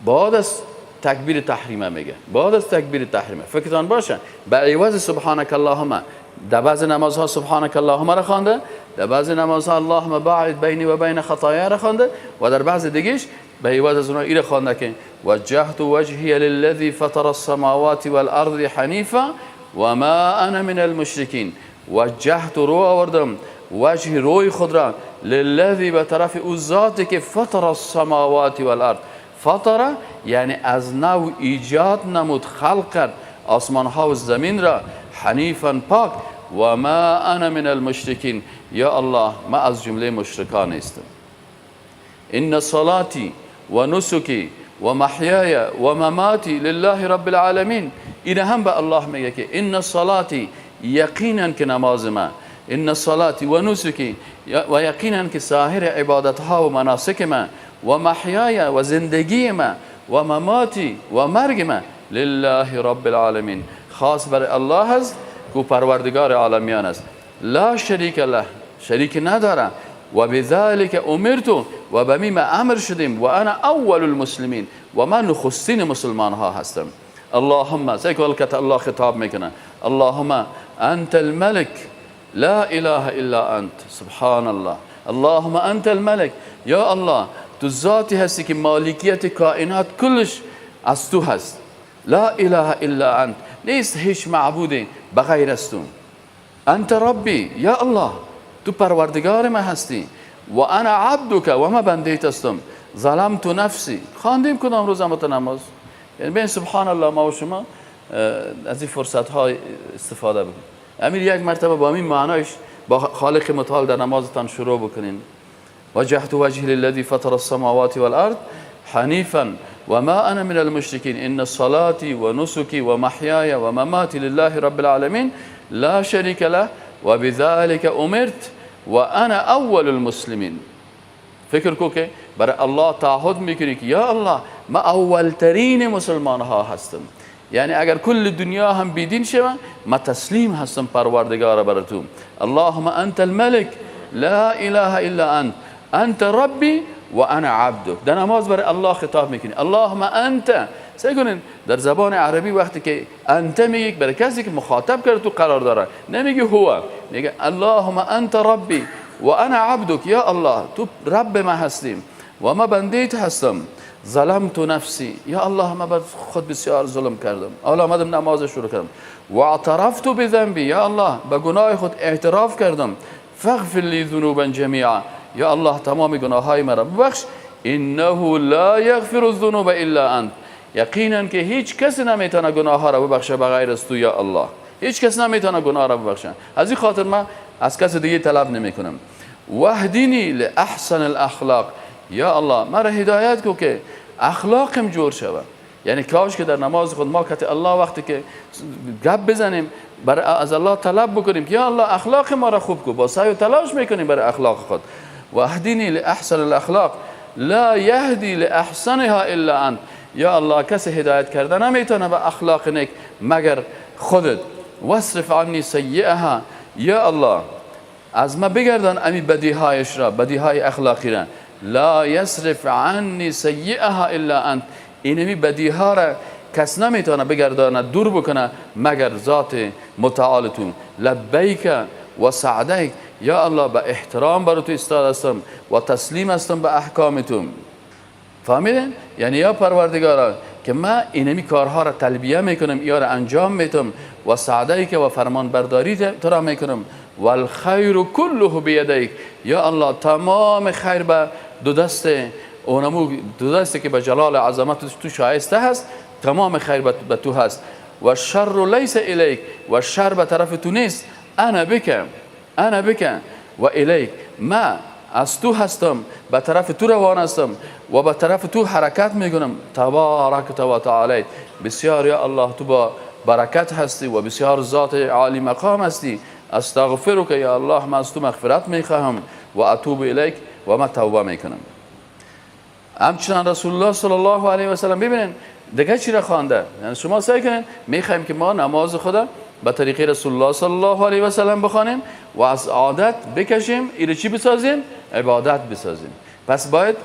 بعد از تکبیر تحریمه میگه، بعد از تکبیر تحریمه. فکرتان باشه به عوض سبحانک اللهم در بعض نمازها سبحانک اللهم را خوانده، در بعض نمازها اللهم باعد بینی و بین خطایا را خوانده و در بعض دیگهش به عوض از اونها ایره خوانده که وجهت وجهی للذی فطر السماوات والارض حنیفا و ما انا من المشرکین. وجهت رو آوردم، وجه روی خود را، للذی به طرف او ذاتی که فطر السماوات والارض. فطر یعنی از نو ایجاد نمود، خلق کرد آسمان ها و زمین را، حنیفا پاک، و ما انا من المشرکین. یا الله ما از جمله مشرکان نیستم. ان صلاتی و نسکی و محیای و مماتی لله رب العالمین. این هم به الله میگه که ان صلاتی، یقینا که نماز ما، ان صلاتی و نسکی، و یقینا که سایر عبادت ها و مناسک ما، و محیای و زندگی ما، و مماتی و مرگ ما، لله رب العالمین، خاص بر الله است که پروردگار عالمیان است. لا شریک له، شریک نداره. و بذلك امرت، و به می امر شدیم، و انا اول المسلمین، و من نخستین مسلمان ها هستم. اللهم، سیکول که الله خطاب میکنه، اللهم انت الملک لا اله الا انت. سبحان الله. اللهم انت الملک، یا الله تو ذاتی هستی که مالکیت کائنات کلش از تو هست. لا اله الا انت، نیست هیچ معبودی بغیر از تو. انت ربی، یا الله تو پروردگار ما هستی. و انا عبدک، و ما بنده هستم. ظلمت نفسی، خواندیم کدام روز هم نماز. یعنی بین سبحان الله ما و شما از این فرصت ها استفاده بکنیم. امیر یک مرتبه با این معنایش با خالق متعال در نمازتان شروع بکنین. وجهت وجهی للذی فطر السماوات والارض حنیفا و ما انا من المشرکین ان صلاتي و نسکی و محیای و مماتی لله رب العالمین لا شریک له و بذلك امرت و انا اول المسلمین. فکر کو که برای الله تعهد میکنی که یا الله ما اولترین مسلمان ها هستم. یعنی اگر کل دنیا هم بیدین شوه ما تسلیم هستم پروردگار برای تو. اللهم انت الملک لا اله الا انت انت ربی و انا عبدک. در نماز برای الله خطاب میکنی اللهم انت. سعی کنین در زبان عربی وقتی که انت میگی برای کسی که مخاطب کرد تو قرار داره، نمیگی هو، میگه اللهم انت ربی و انا عبدک. یا الله تو رب ما هستیم و ما بنده هستم. ظلمت نفسی، یا الله ما بر خود بسیار ظلم کردم، حالا آمدم نماز شروع کردم. و اعترفت بذنبی، یا الله به گناه خود اعتراف کردم. فاغفر لی ذنوبا جمیعا، یا الله تمام گناههای مرا ببخش. انه لا یغفر الذنوب الا انت، یقینا که هیچ کسی نمیتونه گناه ها را ببخشه بغیر از تو یا الله. هیچ کس نمیتونه گناه را ببخشه، از این خاطر من از کس دیگه طلب نمیکنم. واهدنی لاحسن الاخلاق، یا الله مرا هدایت کو که اخلاقم جور شود. یعنی کاش که در نماز خود ما که الله وقتی که گپ بزنیم بر از الله طلب بکنیم که یا الله اخلاق ما را خوب کو، با سعی و تلاش میکنیم برای اخلاق خود. واهدنی لاحسن الاخلاق لا یهدی لاحسنها الا انت، یا الله کسی هدایت کرده نمیتونه به اخلاق نیک مگر خودت. واصرف عنی سیئها، یا الله از ما بگردان امی بدیهایش را، بدیهای اخلاقی را. لا یصرف عنی سیئها الا انت، اینمی بدیها را کس نمیتونه بگردانه دور بکنه مگر ذات متعالتون. لبیک و سعدیک، یا الله به احترام بر تو ایستاد هستم و تسلیم هستم به احکامتون. فهمیدین؟ یعنی یا پروردگارا که ما اینمی کارها را تلبیه میکنم، یا را انجام میتم و سعدیک و فرمان برداری تو را میکنم. والخیر کله بیدیک، یا الله تمام خیر به دو دست اونمو دو دستی که به جلال عظمت تو شایسته هست، تمام خیر به تو هست. و شر لیس الیک، و شر به طرف تو نیست. انا بک، انا بک و الیک، ما از تو هستم، به طرف تو روان هستم و به طرف تو حرکت میکنم. تبارک و تعالی، بسیار یا الله تو با برکت هستی و بسیار ذات عالی مقام هستی. استغفرک یا الله، من از تو مغفرت میخواهم و اتوب الیک و من توبه میکنم. همچنان رسول الله صلی الله علیه و سلم ببینین دیگه چی را خوانده. یعنی شما سعی کنین، میخوایم که ما نماز خدا به طریقه رسول الله صلی الله علیه و سلم بخوانیم و از عادت بکشیم، اینو چی بسازیم؟ عبادت بسازیم. پس باید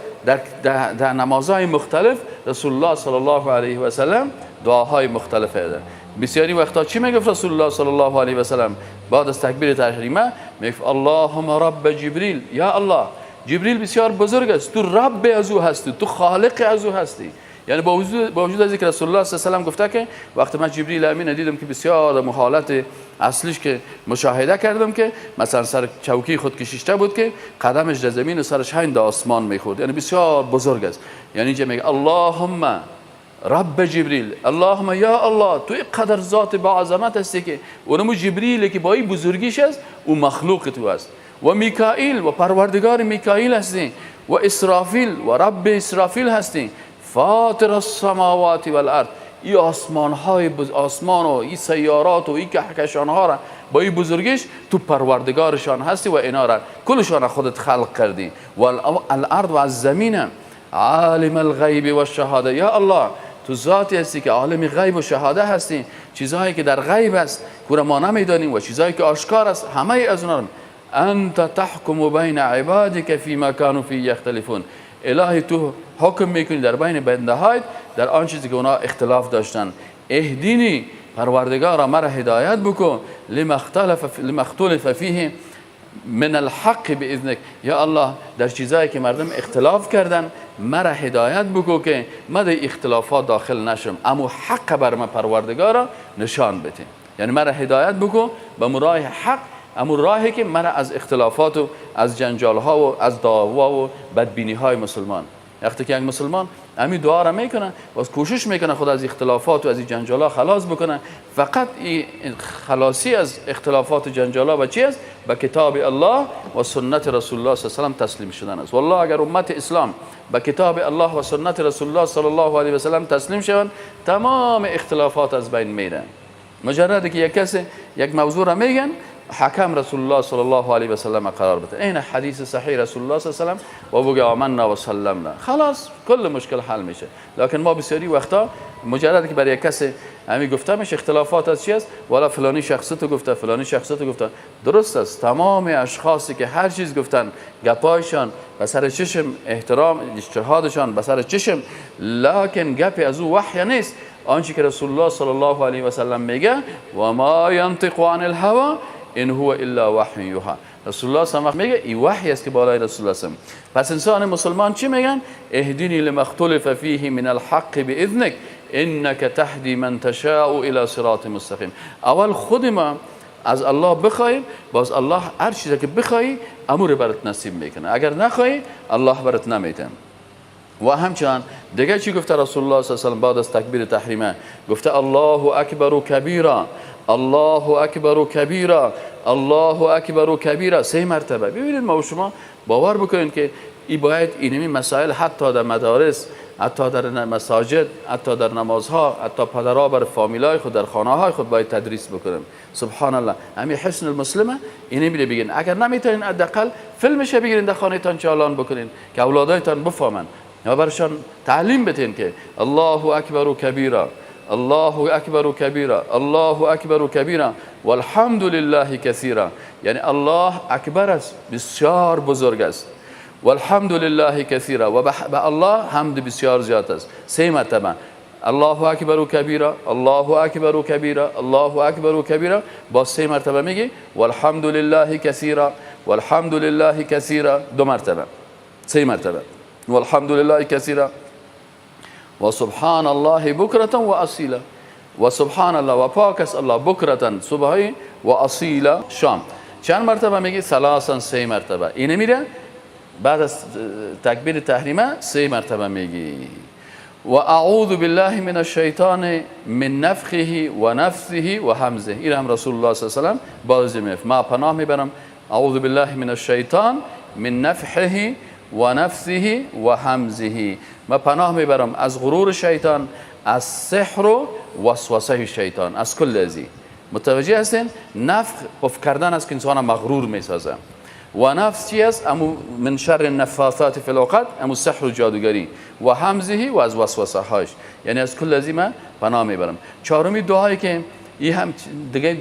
در نمازهای مختلف رسول الله صلی الله علیه و سلم دعاهای مختلف داره. بسیاری وقتا چی میگفت رسول الله صلی الله علیه و سلم بعد از تکبیر تحریمه؟ میگفت اللهم رب جبریل، یا الله جبریل بسیار بزرگ است، تو رب از او هستی، تو خالق از او هستی. یعنی با وجود از اینکه رسول الله صلی الله علیه و سلم گفته که وقتی من جبریل امین دیدم که بسیار در حالت اصلیش که مشاهده کردم که مثلا سر چوکی خود کشیشته بود که قدمش در زمین و سرش هند در آسمان میخورد، یعنی بسیار بزرگ است. یعنی اینجا میگه اللهم رب جبریل، اللهم یا الله تو اینقدر ذات با عظمت هستی که اونمو جبریل که با این بزرگیش است او مخلوق تو است، و میکائیل و پروردگار میکائیل هستی، و اسرافیل و رب اسرافیل هستی، فاطر السماوات والارض، این آسمان های آسمان و این سیارات و این کهکشان ها را با این بزرگیش تو پروردگارشان هستی و اینا را کلشان خودت خلق کردی، و الارض و از زمین، عالم الغیب و الشهاده، یا الله تو ذاتی هستی که عالم غیب و شهاده هستی، چیزهایی که در غیب است که ما نمیدانیم و چیزهایی که آشکار است همه از اونها. انت تحکم بین عبادک فیما کانوا فیه یختلفون، الهی تو حکم میکنی در بین بنده هایت در آن چیزی که اونا اختلاف داشتن. اهدینی پروردگارا مرا هدایت بکن، لما اختلف فیه من الحق باذنک، یا الله در چیزایی که مردم اختلاف کردن مرا هدایت بکن که من در اختلافات داخل نشم، اما حق بر من پروردگارا نشان بده. یعنی مرا هدایت بکن به راه حق، اما راهی که مرا از اختلافات و از جنجال ها و از دعوا و بدبینی های مسلمان. وقتی که یک مسلمان همین دعا را میکنه و کوشش میکنه خود از اختلافات و از این جنجال ها خلاص بکنه، فقط این خلاصی از اختلافات و جنجال ها و چی است؟ به کتاب الله و سنت رسول الله صلی الله علیه و سلم تسلیم شدن است. والله اگر امت اسلام به کتاب الله و سنت رسول الله صلی الله علیه و سلم تسلیم شوند، تمام اختلافات از بین میره. مجرد که یک کسی یک موضوع را میگن، حکم رسول الله صلی الله علیه و سلم قرار بده، این حدیث صحیح رسول الله صلی الله علیه و سلم و بگه آمنا و سلمنا، خلاص کل مشکل حل میشه. لکن ما بسیاری وقتا مجرد که برای یک کسی همین گفته میشه اختلافات از چی است، والا فلانی شخصیت گفته، فلانی شخصیت گفته، درست است. تمام اشخاصی که هر چیز گفتن گپایشان به سر چشم، احترام اجتهادشان به سر چشم، لکن گپی از او وحی نیست. آنچه که رسول الله صلی الله علیه و سلم میگه و ما ینطق عن الهوى ان هو الا وحی یوحى، رسول الله صلی الله علیه و میگه این وحی است که بالای رسول الله صلی. پس انسان مسلمان چی میگن؟ اهدنی لما اختلف فیه من الحق باذنک انک تهدی من تشاء الى صراط مستقیم. اول خود ما از الله بخوایم، باز الله هر چیزی که بخوای امور برات نصیب میکنه، اگر نخوای الله برات نمیده. و همچنان دیگه چی گفته رسول الله صلی الله علیه و سلم بعد از تکبیر تحریمه؟ گفته الله اکبر کبیرا، الله اکبر کبیرا، الله اکبر کبیرا، سه مرتبه. ببینید ما و شما باور بکنید که ای باید اینمی مسائل حتی در مدارس، حتی در مساجد، حتی در نمازها، حتی پدرها بر فامیلای خود در خانه های خود باید تدریس بکنن. سبحان الله، همین حسن المسلمه اینه میره بگین. اگر نمیتونین حداقل فیلمش بگیرین در خانه تان چالان بکنین که اولادایتان بفهمن یا برشان تعلیم بدین که الله اکبر کبیرا، الله اکبر کبیرا، الله اکبر کبیرا والحمد لله کثیرا. یعنی الله اکبر است، بسیار بزرگ است، والحمد لله کثیرا، و به الله حمد بسیار زیاد است. سه مرتبه الله اکبر کبیرا، الله اکبر کبیرا، الله اکبر کبیرا، با سه مرتبه میگی والحمد لله کثیرا، والحمد لله کثیرا، دو مرتبه، سه مرتبه والحمد لله کثیرا و سبحان الله بکرة و اصیلا، و سبحان الله و پاک است الله بکرة صبحی و اصیلا شام. چند مرتبه میگی؟ ثلاثا، سه مرتبه. اینه میره بعد از تکبیر تحریمه سه مرتبه میگی. و اعوذ بالله من الشیطان من نفخه و نفثه و همزه. این هم رسول الله صلی الله علیه و سلم باز میگه ما پناه میبرم، اعوذ بالله من الشیطان من نفحه و نفسه و همزه. ما پناه میبرم از غرور شیطان، از سحر و وسوسه شیطان، از کل ازی. متوجه هستین؟ نفخ پف کردن است که انسان مغرور میسازه. و نفس چی است؟ امو من شر النفاثات فی العقد، امو سحر و جادوگری، و همزه و از وسوسه هاش، یعنی از کل ازی من پناه میبرم. چهارمی دعایی که این هم دیگه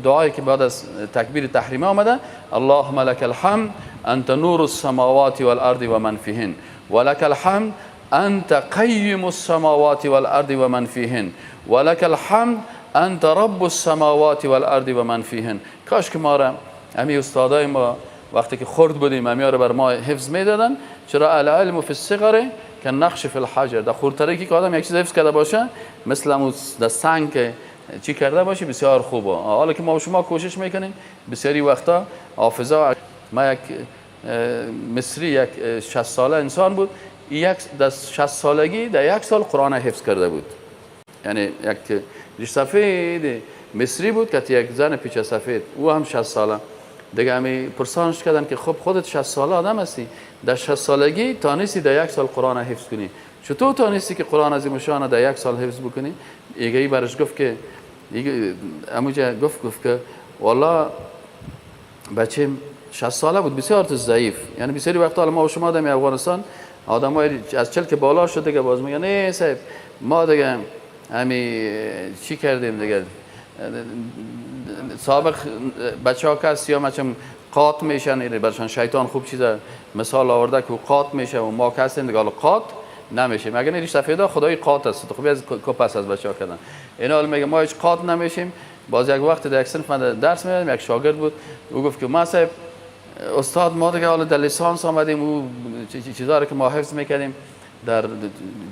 دعایی که بعد از تکبیر تحریمه آمده، اللهم لك الحمد انت نور السماوات والارض ومن فيهن ولك الحمد انت قیم السماوات والارض ومن فيهن ولك الحمد انت رب السماوات والارض ومن فيهن. کاش که ما را امی استادای ما وقتی که خرد بودیم امی را بر ما حفظ میدادن. چرا العلم فی الصغر کالنقش فی الحجر، در خردتری که آدم یک چیز حفظ کرده باشه مثل همون در سنگ که چی کرده باشه بسیار خوبه. حالا که ما و شما کوشش میکنیم بسیاری وقتا حافظه. ما یک مصری یک 60 ساله انسان بود، یک در 60 سالگی در یک سال قرآن حفظ کرده بود. یعنی یک ریش سفید مصری بود که یک زن پیچه سفید، او هم 60 ساله دیگه. همی پرسانش کردن که خب خودت 60 ساله آدم هستی، در 60 سالگی تانستی در یک سال قرآن حفظ کنی، چطور تانستی که قرآن عظیم الشان در یک سال حفظ بکنی؟ ایگه ای برش گفت که اموجا گفت که والله بچه 60 ساله بود بسیار تو ضعیف. یعنی بسیاری وقتا ما و شما در افغانستان آدمای از 40 که بالا شد دیگه باز میگن نه صاحب ما دیگه همی چی کردیم دیگه، سابق بچه ها کس یا مثلا قاط میشن، برشان شیطان خوب چیز مثال آورده که قاط میشه و ما کسیم دیگه حالا قاط نمیشیم. اگر ریش سفیدا خدای قاط است، خوب از کپس از بچه ها کردن اینا. حالا میگه ما هیچ قاط نمیشیم. باز یک وقت در یک صنف من درس میدادم، یک شاگرد بود، او گفت که ما صاحب استاد ما دیگه حالا در لیسانس آمدیم، او چیزا رو که ما حفظ میکردیم در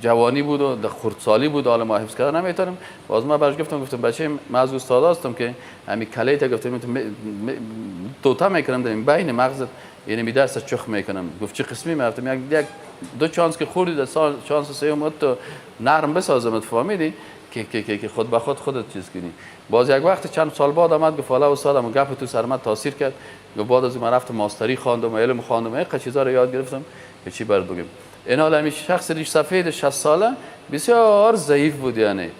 جوانی بود و در خردسالی بود، حالا ما حفظ کردن نمیتونیم. باز ما برش گفتم بچه من از استاد هستم که همین کلیت گفتم توته میکنم در این بین مغزت، یعنی می درس چخ میکنم. گفت چه قسمی؟ من گفتم یک دو چانس که خوردی در سال چانس سوم تو نرم بسازم، فهمیدی که که که خود به خود خودت چیز کنی. باز یک وقت چند سال بعد آمد گفت والا استادم گپ تو سر من تاثیر کرد. گفت بعد از من رفتم ماستری خواندم، علم خواندم، اینقدر چیزا رو یاد گرفتم که چی برات بگم. این حال همین شخص ریش سفید 60 ساله بسیار ضعیف بود، یعنی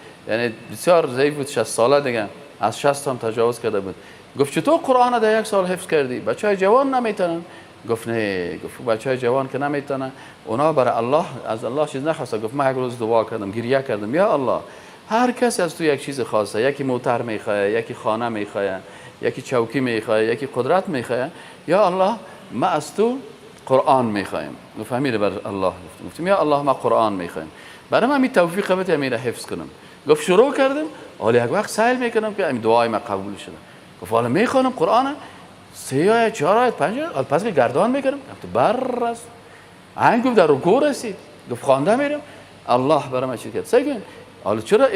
بسیار ضعیف بود، 60 ساله دیگه از 60 هم تجاوز کرده بود. گفت چطور قرآن در یک سال حفظ کردی؟ بچهای جوان نمیتونن. گفت نه، گفت بچهای جوان که نمیتونن، اونا برای الله از الله چیز نخواسته. گفت من یک روز دعا کردم، گریه کردم، یا الله هر کسی از تو یک چیز خواسته، یکی موتر میخواه، یکی خانه میخواه، یکی چوکی میخواه، یکی قدرت میخواه، یا الله ما از تو قرآن میخوایم. گفت امیر بر الله گفتم یا الله ما قرآن میخوایم، برای من می توفیق بده امیر حفظ کنم. گفت شروع کردم، حالا یک وقت سعی میکنم که این دعای ما قبول شده. گفت حالا میخوانم قرآن 3 آیه 4 آیه 5 آیه، پس که گردان میکنم. گفت بر است این، گفت در رکوع رسید. گفت خوانده میرم، الله برای من چی کرد. سعی کن حالا چرا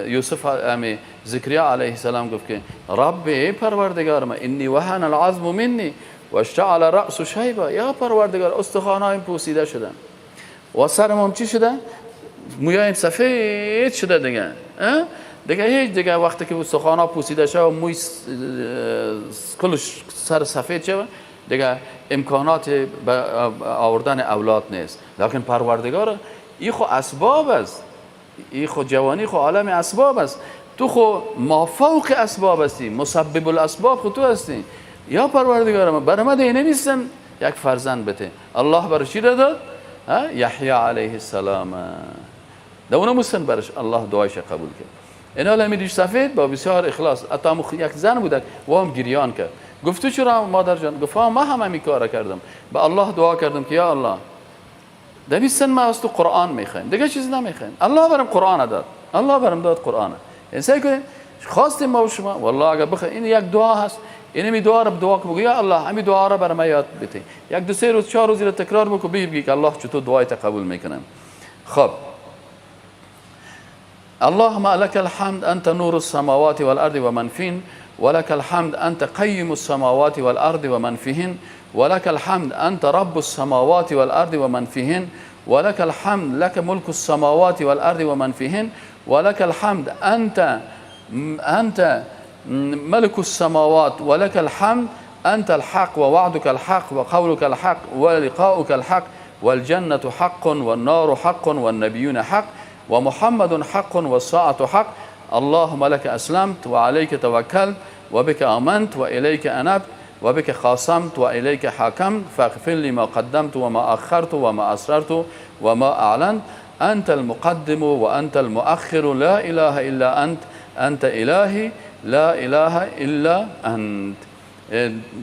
یوسف امی زکریا علیه السلام گفت که رب پروردگار ما انی وهن العظم منی و اشتعل الرأس شیبا، یا پروردگار استخوانهایم پوسیده شده و سرم هم چی شده، مویایم سفید شده دیگه، دیگه هیچ دیگه وقتی که استخوان‌ها پوسیده شده و موی کلش سر سفید شده دیگه امکانات آوردن اولاد نیست. لکن پروردگار این خو اسباب است، این خو جوانی خو عالم اسباب است، تو خو ما فوق اسباب هستی، مسبب الاسباب خو تو هستی. یا پروردگار ما برای ما دیگه نیستن یک فرزند بده. الله برای چی داد؟ یحیی علیه السلام. در اونم مستن برش الله دعایش قبول کرد. اینا لمی ریش سفید با بسیار اخلاص، حتی یک زن بود و هم گریان کرد. گفت تو چرا مادر جان؟ گفت ما هم همین کار کردم، به الله دعا کردم که یا الله در سن ما از تو قرآن میخوایم، دیگه چیز نمیخوایم. الله برم قرآن داد، الله برم داد قرآن. این سعی کنیم خواستیم ما و شما والله اگر بخوایم این یک دعا هست، این می دعا رو دعا بگو یا الله همین دعا رو برام یاد بده، یک دو سه روز 4 روز رو تکرار بکن، بگی که الله چطور دعای قبول میکنه. خب اللهم لك الحمد أنت نور السماوات والأرض ومن فيهن ولك الحمد أنت قيم السماوات والأرض ومن فيهن ولك الحمد أنت رب السماوات والأرض ومن فيهن ولك الحمد لك ملك السماوات والأرض ومن فيهن ولك الحمد أنت ملك السماوات ولك الحمد أنت الحق ووعدك الحق وقولك الحق ولقاؤك الحق والجنة حق والنار حق والنبيون حق ومحمد حق والساعة حق. اللهم لك أسلمت وعليك توكلت وبك آمنت وإليك أنبت وبك خاصمت وإليك حاكمت، فاغفر لي ما قدمت وما أخرت وما أسررت وما أعلنت. أنت المقدم وأنت المؤخر، لا إله إلا أنت، أنت إلهي لا إله إلا أنت.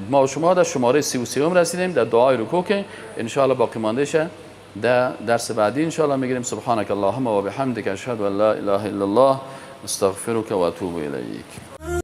ما و شما در شماره 33 رسیدیم در دعای رکوع که انشاءالله باقی مانده شه در درس بعدی انشاءالله میگیریم. سبحانك اللهم و بحمدك اشهد ان لا اله الا الله استغفرك و اتوب الیک.